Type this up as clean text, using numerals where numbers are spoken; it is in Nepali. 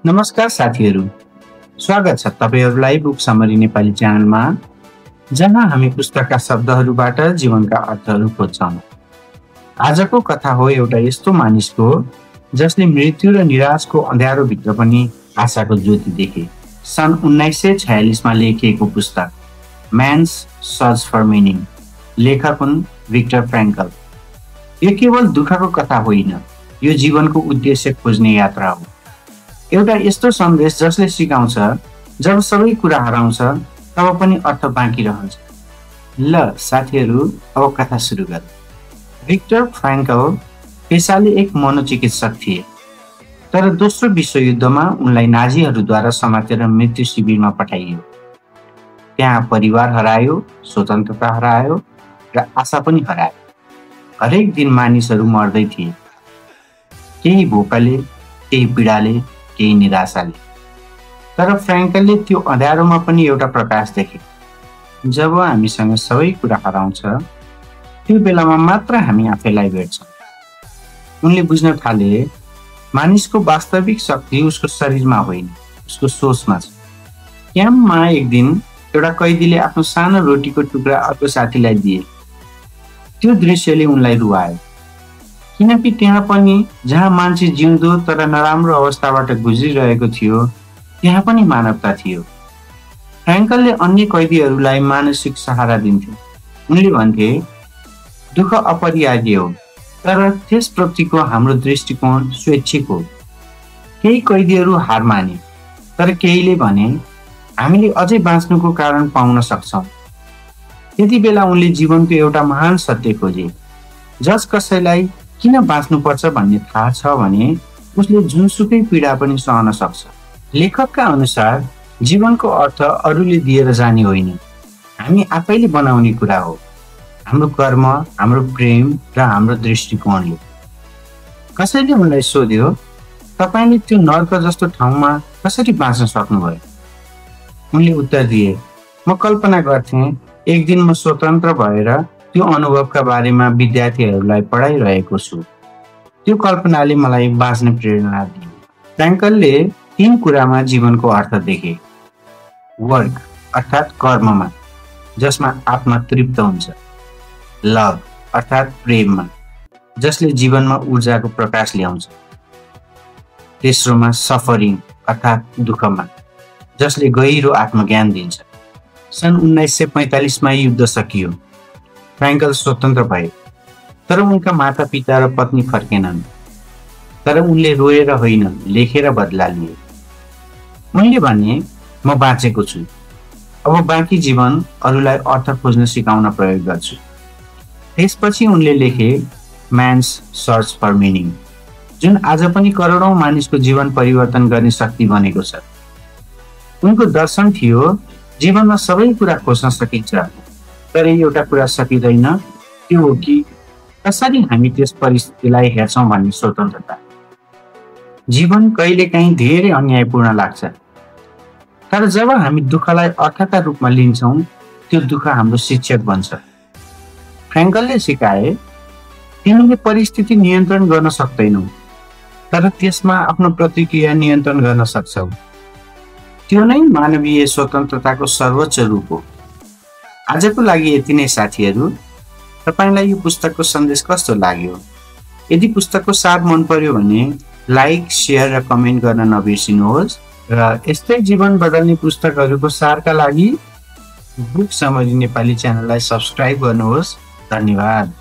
नमस्कार साथीहरू, स्वागत छ तपाईहरुलाई बुक समरी नेपाली च्यानलमा, जहाँ हामी पुस्तकका शब्दहरूबाट जीवनका अर्थहरू खोज्छौं। आजको कथा हो एउटा यस्तो मानिसको जसले मृत्यु र निराशको अँध्यारोभित्र पनि आशाको ज्योति देखे। सन् 1946 मा लेखिएको पुस्तक म्यान्स सर्च फर मिनिङ, लेखक हुन् भिक्टर फ्राङ्कल। यो केवल दुःखको कथा होइन, यो जीवनको उद्देश्य खोज्ने यात्रा हो। एउटा यस्तो सन्देश जसले सिकाउँछ जब सबै कुरा हराउँछ तब पनि अर्थ बाँकी रहन्छ। ल साथीहरू, अब कथा सुरु गरौँ। भिक्टर फ्राङ्कल पेसाले एक मनोचिकित्सक थिए, तर दोस्रो विश्वयुद्धमा उनलाई नाजीहरूद्वारा समातेर मृत्यु शिविरमा पठाइयो। त्यहाँ परिवार हरायो, स्वतन्त्रता हरायो र आशा पनि हरायो। हरेक दिन मानिसहरू मर्दै थिए, केही भोकले, केही पीडाले, केही निराशाले। तर फ्राङ्कलले त्यो अँध्यारोमा पनि एउटा प्रकाश देखे। जब हामीसँग सबै कुरा हराउँछ त्यो बेलामा मात्र हामी आफैलाई भेट्छौँ। उनले बुझ्न थाले मानिसको वास्तविक शक्ति उसको शरीरमा होइन, उसको सोचमा छ। क्याम्पमा एक दिन एउटा कैदीले आफ्नो सानो रोटीको टुक्रा अर्को साथीलाई दिए। त्यो दृश्यले उनलाई रुवायो, किनकि त्यहाँ पनि जहाँ मान्छे जिउँदो तर नराम्रो अवस्थाबाट गुज्रिरहेको थियो त्यहाँ पनि मानवता थियो। फ्राङ्कलले अन्य कैदीहरूलाई मानसिक सहारा दिन्थे। उनले भन्थे, दुःख अपरिहार्य हो, तर त्यसप्रतिको हाम्रो दृष्टिकोण स्वैच्छिक हो। केही कैदीहरू हार माने, तर केहीले भने हामीले अझै बाँच्नुको कारण पाउन सक्छौँ। त्यति बेला उनले जीवनको एउटा महान सत्य खोजे। जस कसैलाई किन बाँच्नुपर्छ भन्ने थाहा छ भने उसले जुनसुकै पीडा पनि सहन सक्छ। लेखकका अनुसार जीवनको अर्थ अरूले दिएर जाने होइन, हामी आफैले बनाउने कुरा हो। हाम्रो कर्म, हाम्रो प्रेम र हाम्रो दृष्टिकोणले। कसैले उनलाई सोध्यो, तपाईले त्यो नर्क जस्तो ठाउँमा कसरी बाँच्न सक्नुभयो? उनले उत्तर दिए, म कल्पना गर्थेँ एक दिन म स्वतन्त्र भएर त्यो अनुभवका बारेमा विद्यार्थीहरूलाई पढाइरहेको छु। त्यो कल्पनाले मलाई बाँच्ने प्रेरणा दियो। फ्राङ्कलले 3 कुरामा जीवनको अर्थ देखे। वर्क अर्थात् कर्ममा, जसमा आत्मा तृप्त हुन्छ। लभ अर्थात् प्रेममा, जसले जीवनमा ऊर्जाको प्रकाश ल्याउँछ। तेस्रोमा सफरिङ अर्थात् दुःखमा, जसले गहिरो आत्मज्ञान दिन्छ। सन् 1945 मा युद्ध सकियो। फ्राङ्कल स्वतन्त्र भए, तर उनका मातापिता र पत्नी फर्केनन्। तर उनले रोएर होइन, लेखेर बदला लिए। उनले भने, म बाँचेको छु, अब बाँकी जीवन अरूलाई अर्थ खोज्न सिकाउन प्रयोग गर्छु। त्यसपछि उनले लेखे म्यान्स सर्च फर मिनिङ, जुन आज पनि करोडौं मानिसको जीवन परिवर्तन गर्ने शक्ति बनेको छ। उनको दर्शन थियो जीवनमा सबै कुरा खोज्न सकिन्छ, तर एउटा कुरा सकिँदैन, त्यो हो कि कसरी हामी त्यस परिस्थितिलाई हेर्छौँ भन्ने स्वतन्त्रता। जीवन कहिलेकाहीँ धेरै अन्यायपूर्ण लाग्छ, तर जब हामी दुःखलाई अर्थका रूपमा लिन्छौँ त्यो दुःख हाम्रो शिक्षक बन्छ। फ्राङ्कलले सिकाए, तिमीले परिस्थिति नियन्त्रण गर्न सक्दैनौ, तर त्यसमा आफ्नो प्रतिक्रिया नियन्त्रण गर्न सक्छौ। त्यो नै मानवीय स्वतन्त्रताको सर्वोच्च रूप हो। आजको लागि यति नै साथीहरू। तपाईलाई यो पुस्तकको सन्देश कस्तो लाग्यो? यदि पुस्तकको सार मन पर्यो भने लाइक, शेयर र कमेन्ट गर्न नबिर्सिनुहोस्। र यस्तै जीवन बदल्ने पुस्तकहरूको सारका लागि बुक समरी नेपाली च्यानललाई सब्स्क्राइब गर्नुहोस्। धन्यवाद।